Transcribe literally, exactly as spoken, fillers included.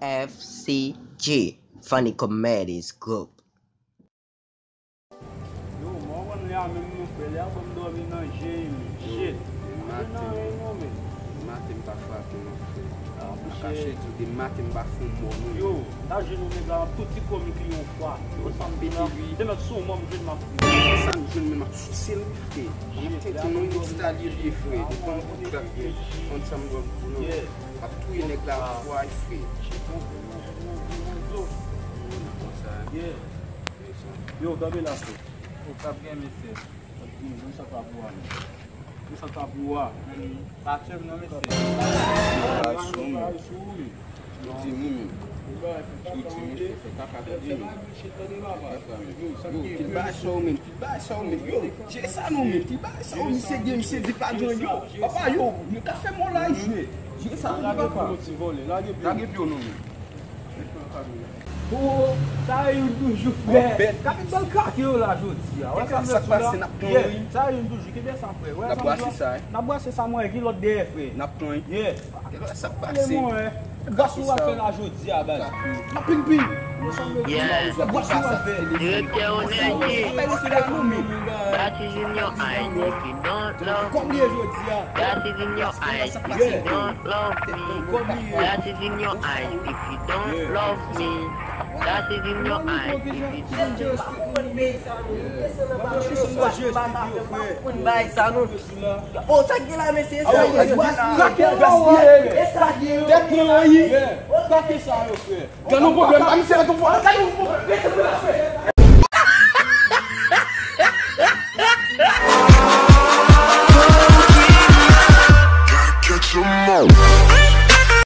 F C G, Funny Comedies Group. Yo, mwen konn lè a menm, mon frè, lè a ban m dòmi nan je, men shit. Demen maten, demen maten m pa frape, mon frè. M pa kache di w, demen maten m pa fè yon mò, non. Yo, m ta jwenn yon nèg la, yon tout ti kòm li yon fwa. Yo, m ap pete ri. Demen sou mò m jwenn m ap fou. Sa m jwenn menm ap souse l, wi, frè. M ap tenten non, yon ti talye l ye, frè. Depi yon bout trap, frè. Konn sa m dwe di w, non. M ap touye nèg la, fwa, frè. Konsa. Yo, kanpe la, frè. Yo, k ap gen, mesye. Yo, sa pa pou a, men. Yo, sa pa pou a. Pa tchè m non, mesye. Yo, di nou menm. Yo, di nou, mesye, fè kaka, tande, men. Kaka, men. Yo, yo, kit bagay sa yo menm, kit bagay sa yo menm. Yo, jere sa non, men. Kit bagay sa yo, misye gen, misye di pa gen, yo. Papa, yo, nou ka fè mò la, jwe. Jere sa non, papa. Lage pye w, ti vòlè, lage pye w. Lage pye w non, men. Oh, sa e youn toujou, frè. Kapit ban kake yo la jodi a. Wè sa m fè sou la? Sa e youn toujou. Kite sa, frè. Wè sa m fè sou la? N ap brase sa, mwen, ki lòt dèyè, frè. N ap pran. Yeah. Sa k pase? Bwasyon w ap fè la jodi a, baz. N ap pinpin. Yeah. Bwasyon w ap fè. Direktè Onèji. That is in your eyes if you don't love me. That is in your eyes if you don't love me. That is in your eyes if you don't love me. That is in your eyes if you don't love me. Konn bay sa non. Oh, sa k gen la, mesye, e sa k gen. Kake sa yo, frè. Gade yon pwoblèm, pa misye, gade yon pwoblèm, gade yon pwoblèm, rete pou la fè.